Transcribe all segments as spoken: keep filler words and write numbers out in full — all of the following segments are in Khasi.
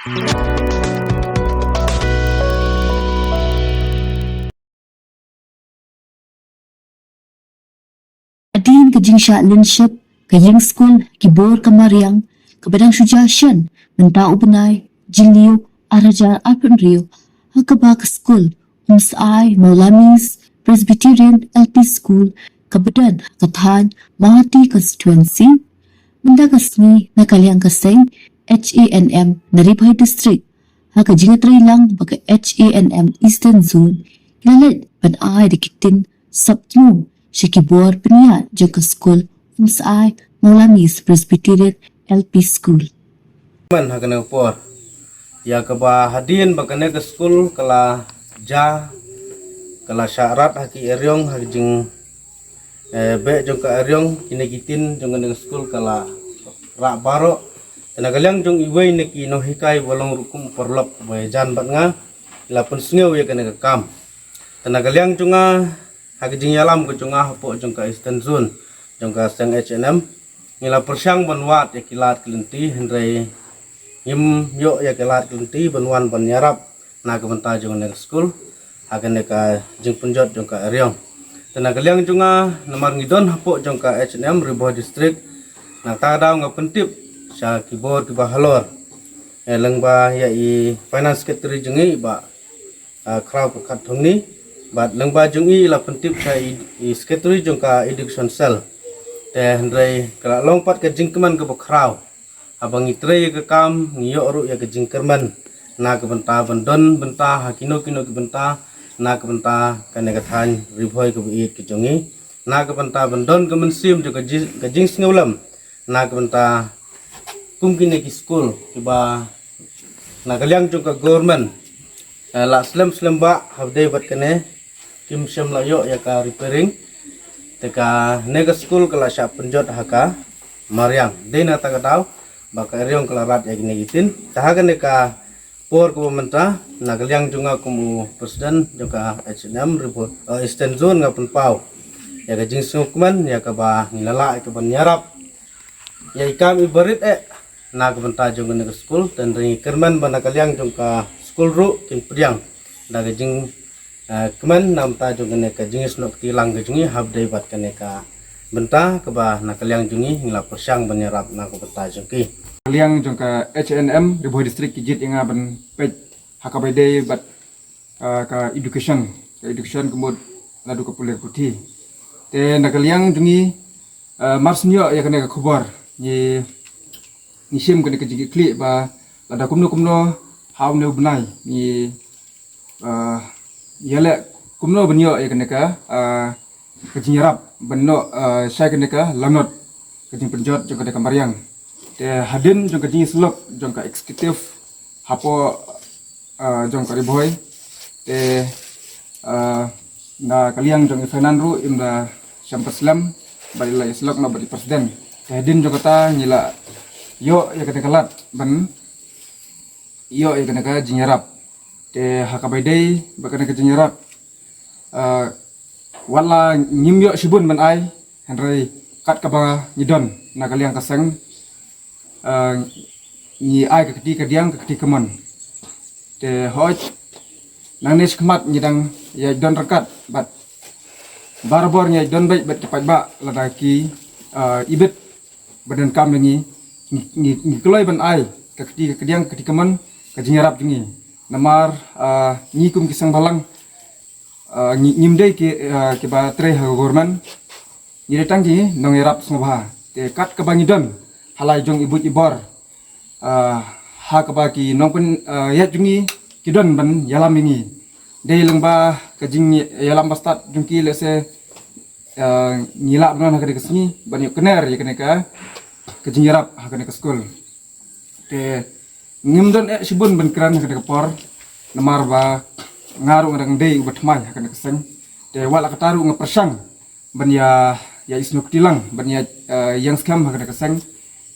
Hadien ka jingshah lynshep ka ïing skul ki bor ka mariang kaba dang shu jia shen mynta u bnai Jylliew arhajar arphew hynriew, ha kaba ka skul Umsai Mawlamis Presbyterian L P School kaba don ha ka thaiñ Mawhati Constituency, mynta ka sngi na ka liang ka seng H A N M na Ri Bhoi District, ha ka jingïatreilang ba ka H A N M Eastern Zone ki la leit ban ai da ki tin sap thmu sha ki bor pynïaid jong ka skul Umsai Mawlamis Presbyterian L P School. Man ha kane ka por ïa kaba hadien ba kane ka skul ka la jia, ka la shah rat ha ki eriong, ha ki jing eh, beh jong ka eriong, kine ki tin jong kane ka skul ka la rah baroh. Te na ka liang jong iwei na ki nonghikai ba long ruh kum u paralok ba ïajan bad nga, i la pynsngew ïa kane ka kam. Te na ka liang jong nga, ha ka jingïalam ka jong nga hapoh jong ka Eastern Zone jong ka seng H A N M, ngi la pyrshang ban wad ïa ki lad ki lynti, hynrei ngim ïoh ïa ki lad ki lynti ban wan ban ïarap na ka bynta jong kane ka skul ha kane ka jingpynjot jong ka eriong. Te na ka liang jong nga, namar ngi don hapoh jong ka H A N M Ri Bhoi District, na kata ka daw nga pyntip sha ki bor kiba halor, eh, lyngba ïa i Finance Secretary jong ngi, i Bah, ah, Khraw Pyrkhat Thongni, bad lyngba jong i la pyntip sha i, i Secretary jong ka Education Cell. Te hynrei ka la long pat ka jingkmen kaba khraw haba ngi trei ïa ka kam, ngi ïoh ruh ïa ka jingkyrmen na ka bynta ban don bynta ha kino kino ki bynta na ka bynta kane ka thaiñ Ri Bhoi kaba ïeit ka jong ngi, na ka bynta ban don ka mynsiem jong ka ji-, ka jingsngewlem na ka bynta kum kine ki skul kiba na ka liang jong ka government, eh, la slem slem bah, haba dei bad kane kim shym la ïoh ïa ka repairing. Te kane ka skul ka la shah pynjot ha ka mariang. Dei na kata ka daw ba ka eriong ka la rat ïa kine ki tin. Te ha kane ka por kaba mynta, na ka liang jong nga kum u president jong ka H A N M Ri Bhoi, eh, Eastern Zone, nga pynpaw ïa ka jingsngewkmen ïa kaba ngi la lah ïa ka ban ïarap ïa i kam iba rit eh na ka bynta jong kane ka skul. Te hynrei ngi kyrmen ba na ka liang jong ka skul ruh kin pdiang da ka jing, eh, kmen na ka bynta jong kane ka jingïasnoh kti lang ka jong ngi haba dei bad kane ka bynta kaba na ka liang jong ngi ngi la pyrshang ban ïarap na ka bynta jong ki. Ka liang jong ka H A N M Ri Bhoi District ki jied ïa nga ban peit ha kaba dei bad, ah, ka education, ka education ka mut naduh ka pule ka puthi. Te na ka liang jong ngi, ah, mar shu ïoh ïa kane ka khubor, ngi, ngi shim kane ka jingkitkhlieh ba lada kumno kumno ha une u bnai ngi, ah, ïaleh kumno ban ïoh ïa kane ka, ah, ka jingïarap ban noh, ah, shai kane ka lanot ka jingpynjot jong kane ka mariang. Te hadien jong ka jingïasyllok jong ka executive hapoh, ah, jong ka Ri Bhoi, te, ah, na ka liang jong i finance ruh im da sham pyrslem bad i la ïasyllok noh bad i president. Te hadien jong kata ngi la ïoh ïa kane ka lad ban ïoh ïa kane ka jingïarap. Te ha kaba dei bad kane ka jingïarap, ah, wat la ngim ïoh shibun ban ai, hynrei kat kaba ngi don na ka liang ka seng, ah, ngi ai ka kti kadiang ka kti kamon. Te hooid nangne shakhmat ngi dang ïa don ryngkat bad barabor ngi ïa don beit bad ki paidbah lada ki, ah, ibit ba donkam ïa ngi, ngi, ngi, ngi kloi ban ai ka kti kadiang ka kti kamon ka jingïarap jong ngi. Namar, ah, ngi kum ki seng bhalang, ah, ngi, ngim dei ki, ah, kiba trei ha ka government. Ngi dei tang ki nongïarap sngewbha. Te kat kaba ngi don ha la i jong i buit i bor, ah, ha kaba ki nongpyn, ah, ïaid jong ngi ki don ban ïalam ïa ngi. Dei lyngba ka jingïalam ba stad jong ki lehse, ah, ngi lah ban wan ha kane ka sngi ban ïoh kner ïa kane ka, ka jingïarap ha kane ka skul. Te ngim don eh shibun ban kren ha kane ka por, namar ba nga ruh nga dang dei uba thymmai ha kane ka seng. Te wat la katta ruh nga pyrshang ban ïa, ïa isynei kti lang, ban ïa, eh, ïeng skhem ha kane ka seng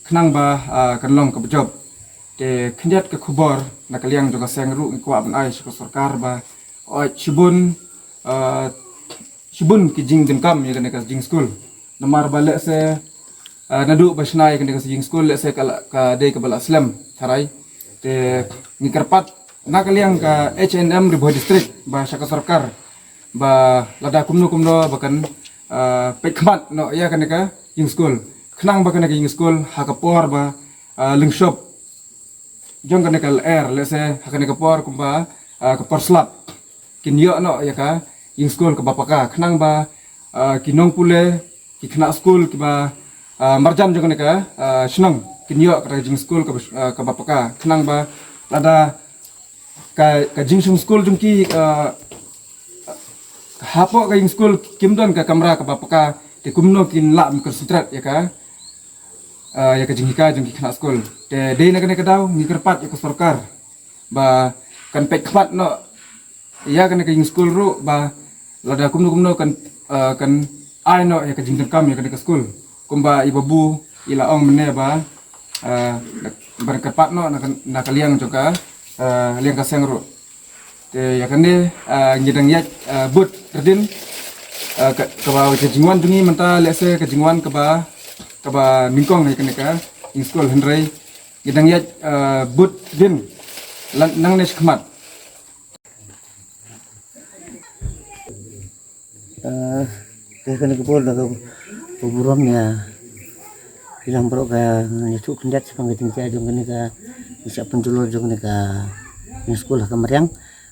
khnang ba, eh, kan long kaba jop. Te khyndiat ka khubor na ka liang jong ka seng ruh ngi kwah ban ai sha ka sorkar ba, oh, shibun, eh, shibun ki jingdonkam ïa kane ka jingskul. Namar ba lehse, ah, naduh ba shna ïa kane ka jingskul lehse ka la, ka dei kaba la slem tharai. Te ngi kyrpad na ka liang ka H A N M Ri Bhoi District ba sha ka sorkar ba lada kumno kumno ba kan, ah, peit khmat noh ïa kane ka ïing skul. Khnang ba kane ka ïing skul ha ka por ba, ah, lyngshop jong kane ka lyer, lehse ha kane ka por kumba, ah, ka por slap, kin ïoh noh ïa ka ïing skul kaba paka, khnang ba, ah, ki nongpule, ki khynnah skul kiba, ah, marjan jong kane ka, ah, shnong kin ïoh kata ka jingskul kaba, ah, kaba paka, khnang ba lada ka, ka jingshong skul jong ki, ah, hapoh ka ïing skul kim don ka kamra kaba paka, te kumno kin lah ban concentrate ïa ka, ah, ïa ka jinghikai jong ki khynnah skul. Te dei na kane ka daw ngi kyrpad ïa ka sorkar ba kan peit khmat noh ïa kane ka ïing skul ruh ba lada kumno kumno kan, ah, kan ai noh ïa ka jingdonkam ïa kane ka skul. Kumba i Babu i la ong mynne ba, ah, ban kyrpad noh na ka, na ka liang jong ka, ah, liang ka seng ruh. Te ïa kane, ah, ngi dang ïaid, ah, bud rdin, ah, ka, kaba ka jingwan jong ngi mynta lehse ka jingwan kaba, kaba nyngkong ïa kane ka ïing skul, hynrei ngi dang ïaid, ah, bud rdin nangne shakhmat. Ah, te kane ka por da ka burom ïa ki lang baroh ka ïathuh khyndiat shaphang ka jingjia jong kane ka jingshah pynjulor jong kane ka ïing skul ha ka mariang.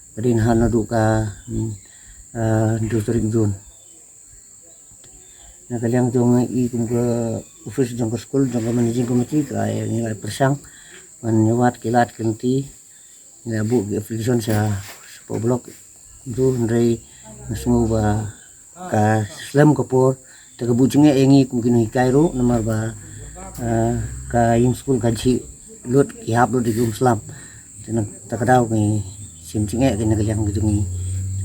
Ka dei naduh ka, mm, ah, hynriew tarik Jun. Na ka liang jong i kum ka office jong ka skul, jong ka managing committee, ka ïa ngi la pyrshang ban ïa wad ki lad ki lynti. Ngi la buh ki application sha, shapoh block. Hynrei, hynrei nga sngew ba ka slem ka por, te ka buh jingeh ïa ngi kum ki nonghikai ruh, namar ba, ah, ka ïing skul ka jhieh lut, ki hap lut da ki um slap. Te na kata ka daw ngi shim jingeh ki na ka liang ka jong ngi.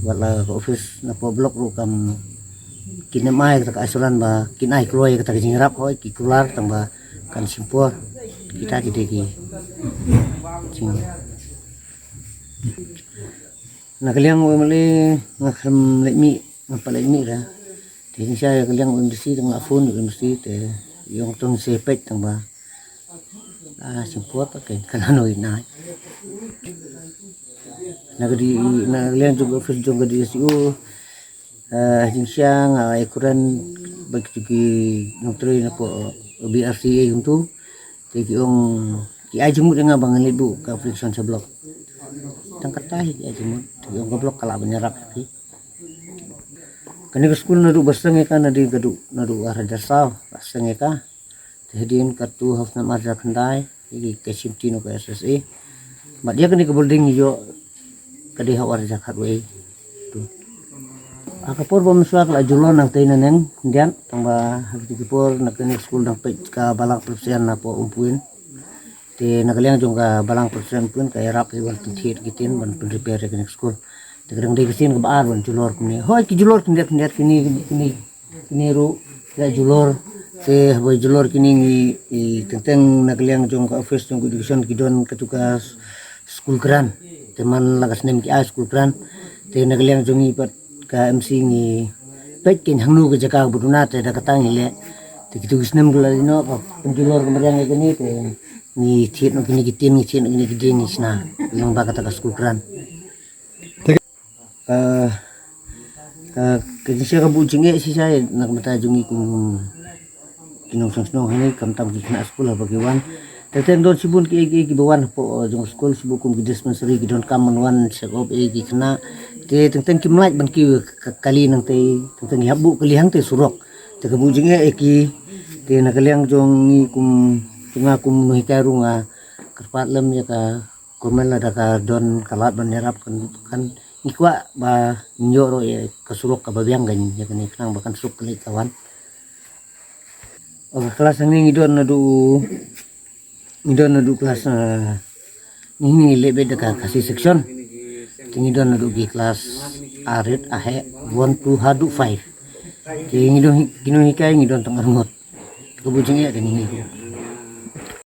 Wat la ka office napoh block ruh kam, kin ym ai kata ka assurance ba kin ai kloi kata ka jingïarap, hooid ki kular tang ba kan shim por. Kita ki dei ki jing. Na ka liang u M L A nga khlem leit mih, nga pat leit mih ra. Te jingshisha ïa ka liang u M D C, tang la phone u M D C te ïong tang se peit tang ba, ah, shim por pat, ka la noh i nai. Na ka D, na ka liang jong ka office jong ka D S E O, ah, jingshisha nga ai kuren ba ki, ki nongtrei napoh B R C A kumtu. Te ki ong ki ai jingmut ïa nga ba ngan leit buh ka application sha block. Tang kata hi ki ai jingmut, te ki ong ka block ka lah ban ïarap ïa ki. Kane ka skul naduh ba seng ïa ka, naduh ka duh, naduh ar hajar saw ba seng ïa ka. Te hadien katto ha u snem ar hajar khyndai, ïa ki ka shim ti noh ka S S A. Bad ïa kane ka building ïoh ka dei ha u ar hajar khatwei. To. Ha ka por ba mynshuwa ka la julor nangtei naneng khyndiat, tang ba ha kito ki por na kane ka skul dang peit ka balang Presbyterian napoh Umpuin. Te na ka liang jong ka balang Presbyterian Umpuin ka ïarap ïa wan pynthie ki tin ban pynrepair ïa kane ka skul. Te ka dang dei ka sien kaba ar ban julor kumne. Hooid ki julor khyndiat khyndiat kine, kine, kine ruh ki la julor. Te haba julor kine ngi, i, teng teng na ka liang jong ka office jong ka education ki don katu ka s-, school grant. Te man la ka snem ki ai school grant. Te na ka liang jong ngi pat ka M C ngi peit keiñ hangno ka jaka kaba duna, te da kata ngi leh. Te kito ki snem ki la leit noh, ka pynjulor ka mariang ïa kane, te ngi thied noh kine ki tin, ngi thied noh kine ki dieng, ngi shna lyngba kata ka school grant. Ka, ka, ka jingshisha ka buh jingeh shisha na ka bynta jong ngi kum ki nongshong shnong hangne, khamtam ki khynnah skul haba ki wan. Teng teng don shibun kiei kiei kiba wan hapoh, eh, jong skul, shibun kum ki dispensary ki donkam ban wan check up ïa ki khynnah. Te teng teng kim lah ban kiew ka kali nangtei, teng teng ki hap buh kali hangtei surok. Te ka buh jingeh ïa ki. Te na ka liang jong ngi kum, jong nga kum nonghikai ruh nga kyrpad lem ïa ka government lada ka don ka lad ban ïarap kan, kan ngi kwah ba ngin ïoh ruh ïa ka surok kaba biang kan ïa kane khnang ba kan suk kane ka wan. Ka klas hangne ngi don naduh, ngi don naduh klas, ah, ngi, ngi leh beit da ka Khasi section. Te ngi don naduh ki klas arit, aheh, one, two haduh five. Te ngi don hi-, ki nonghikai ngi don tang arngut. Ka buh jingeh ka ngi.